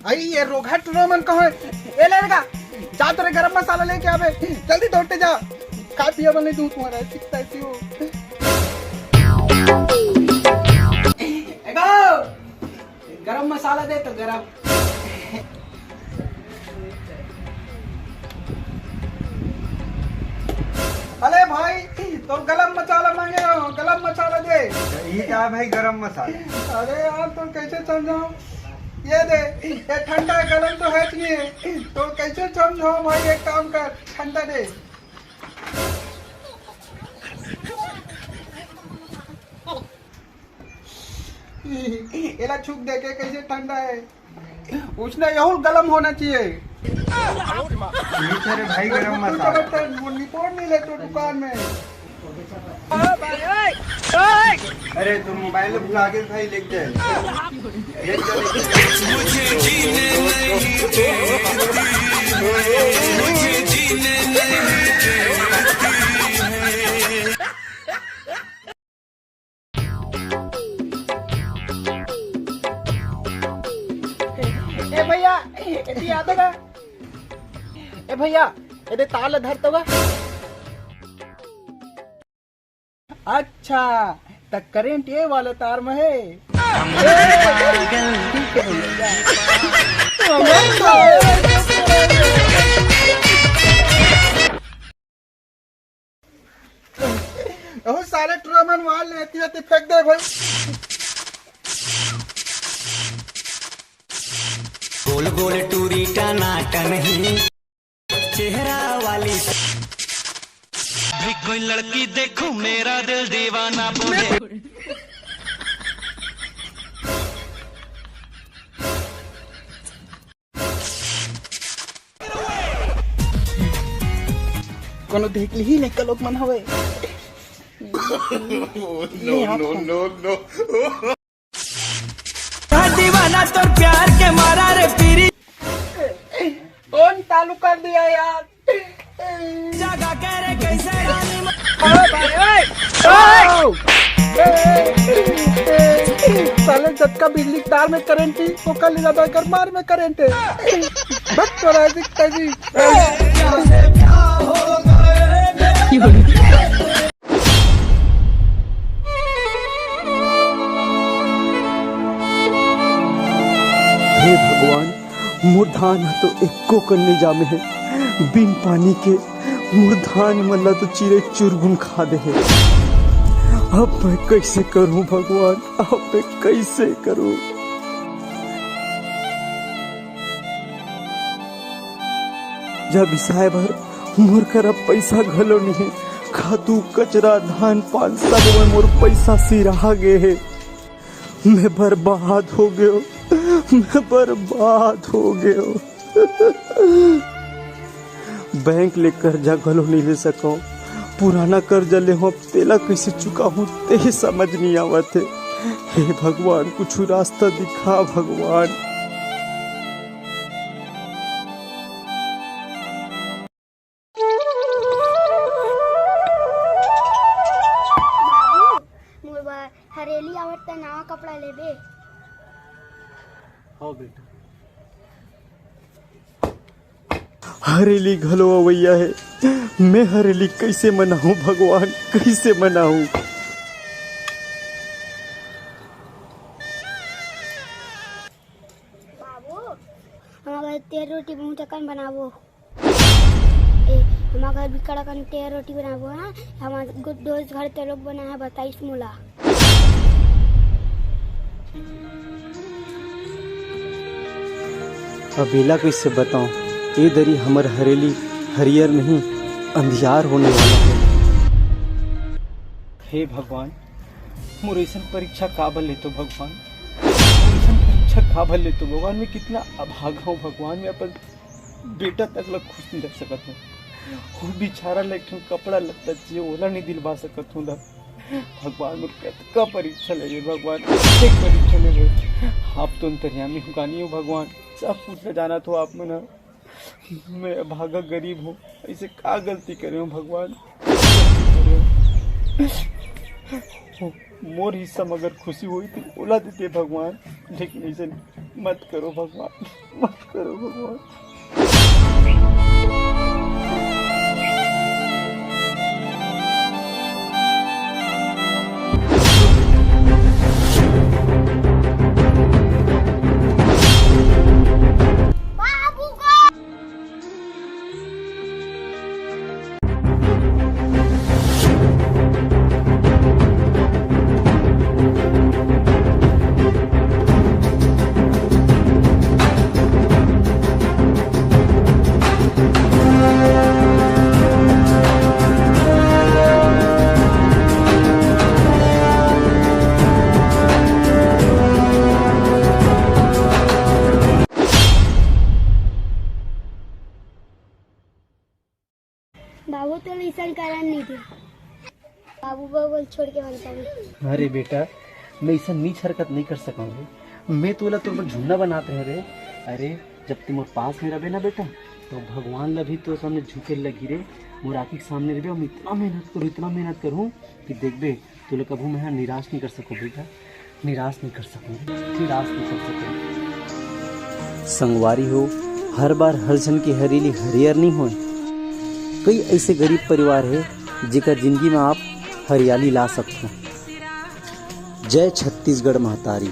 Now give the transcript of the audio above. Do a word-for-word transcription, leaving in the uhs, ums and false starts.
आई ये रोगहा टुरा मन कहाँ है? ए लड़का, जा तोरे गरम मसाला लेके आवे, जल्दी दौड़ते जा। खा पिया बने दूँ तुम्हारा, चिकता सी हो। एगो गरम मसाला दे तो गरम। अरे भाई, तो गरम मसाला मांगे हो, गरम मसाला दे। ये क्या है भाई, गरम मसाला? अरे यार, तो कैसे समझाऊं? ये दे, ये ठंडा है, गरम तो है नहीं, तो कैसे समझाऊं भाई? एक काम कर, ठंडा दे। एला छुक देखे कैसे ठंडा है, उसने यहू गरम होना चाहिए। ये तो रे भाई गरम मसाला। वो निपोर नहीं ले तो दुकान में। अरे तुम मोबाइल भुला के भाई लेके जाए। लेके जाओ, लेके जाओ। ए भैया, एती आ तो गा। ए भैया, एदे तार ल धर तो गा। अच्छा, त करेंट ये वाले तार में है। ठीक है भैया। ओहो साले टुरा मन मार लेती है, ते फेंक दे भाई। गोल गोल टूरी टनाटन ही चेहरा वाली। भी कोई लड़की देखूं, मेरा दिल दीवाना बोले। कोनो देख लिही नहीं, कलोक मन हवे। नो, नो, नो, नो। दीवाना तोर प्यार के मारा रे पीरी। कौन चालू कर दिया यार? जगा के रे कैसे रानी म- ओ भाई, ओए, ओए। साले जतका बिजली तार में करंट ही, ओकर ले ज्यादा एकर मार में करंट है। बक तोरा दिख तजी। हे भगवान, मोर धान ह तो एको कन नइ जामे हे। बिन पानी के मोर धान मन ला तो चिरई चुरगुन खा दे हे। अब मैं कइसे करहूं भगवान, अब मैं कइसे करहूं? जब बिसाए बर मोर करा पइसा घलो नइ हे, खातू, कचरा, धान पान सब में मोर पइसा सिराहा गे हे। मैं बर्बाद हो गेंव, मैं बर्बाद हो गेंव। बैंक ले कर्जा घलो नइ ले सकंव, पुराना कर्जा ले हंव, अब तेला कइसे चुकाहूं, तेही समझ नइ आवत हे। हे भगवान, कुछु रास्ता दिखा भगवान। बाबू, मोर बर हरेली आवत त नवा कपड़ा लेबे। हव बेटा। हरेली घलो अवइया हे, मैं हरेली कइसे मनाहूं भगवान, कइसे मनाहूं? बाबू, हमर घर तेल रोटी बहुत अकन बनाबो। ए, हमर घर बिकट अकन तेल रोटी बनाबो, हां? हमर गो-, दोस्त घर ते लोग बनाए हे, बताइस मोला। अब एला कइसे बताओं? ए दरी हमर हरेली हरियर नहीं, अंधियार होने वाला हे। हे भगवान, मोर अइसन परीक्षा काबर लेतो भगवान? मोर अइसन परीक्षा काबर लेतो भगवान? मैं कितना अभागा हूं भगवान, मैं अपन बेटा तक ला खुश नइ रख सकत हूं। वो बेचारा ला एक ठन कपड़ा लत्ता चाहिए, ओला नइ दिलवा सकत हूं दा। भगवान, मोर कतका परीक्षा लेबे भगवान, कतेक परीक्षा लेबे। आप तो अंतर्यामी हो, ज्ञानी हो भगवान, सब कुछ ला जानत हो आप मन ह। मैं अभागा गरीब हूं, अइसे का गलती करे हूं भगवान? का गलती करे हूं? मोर हिस्सा में अगर खुशी होई तो ओला देते भगवान, लेकिन ऐसे मत करो भगवान, मत करो भगवान। बाबू तो ऐसा करन नहीं दे। बाबू बगल छोड़ के मन पावे। अरे बेटा, मैं ऐसा नीच हरकत नहीं कर सकूँ रे। मैं तोला तोर बर झुन्ना बनात रहे रे। अरे, जब तू मोर पास में रहबे ना बेटा, तो भगवान ला भी तोर सामने झुके लगी रे। मोर आँखी के सामने रहबे, हम इतना मेहनत करूँ, इतना मेहनत करूँ कि देखबे, तोला कभू मैं निराश नहीं कर सकूँ बेटा, निराश नहीं कर सकूँ, निराश नहीं कर सकूँ। संगवारी हो, हर बार हर झन की हरेली हरियर नहीं होए। कई ऐसे गरीब परिवार है जेकर जिंदगी में आप हरियाली ला सकते हैं। जय छत्तीसगढ़ महतारी।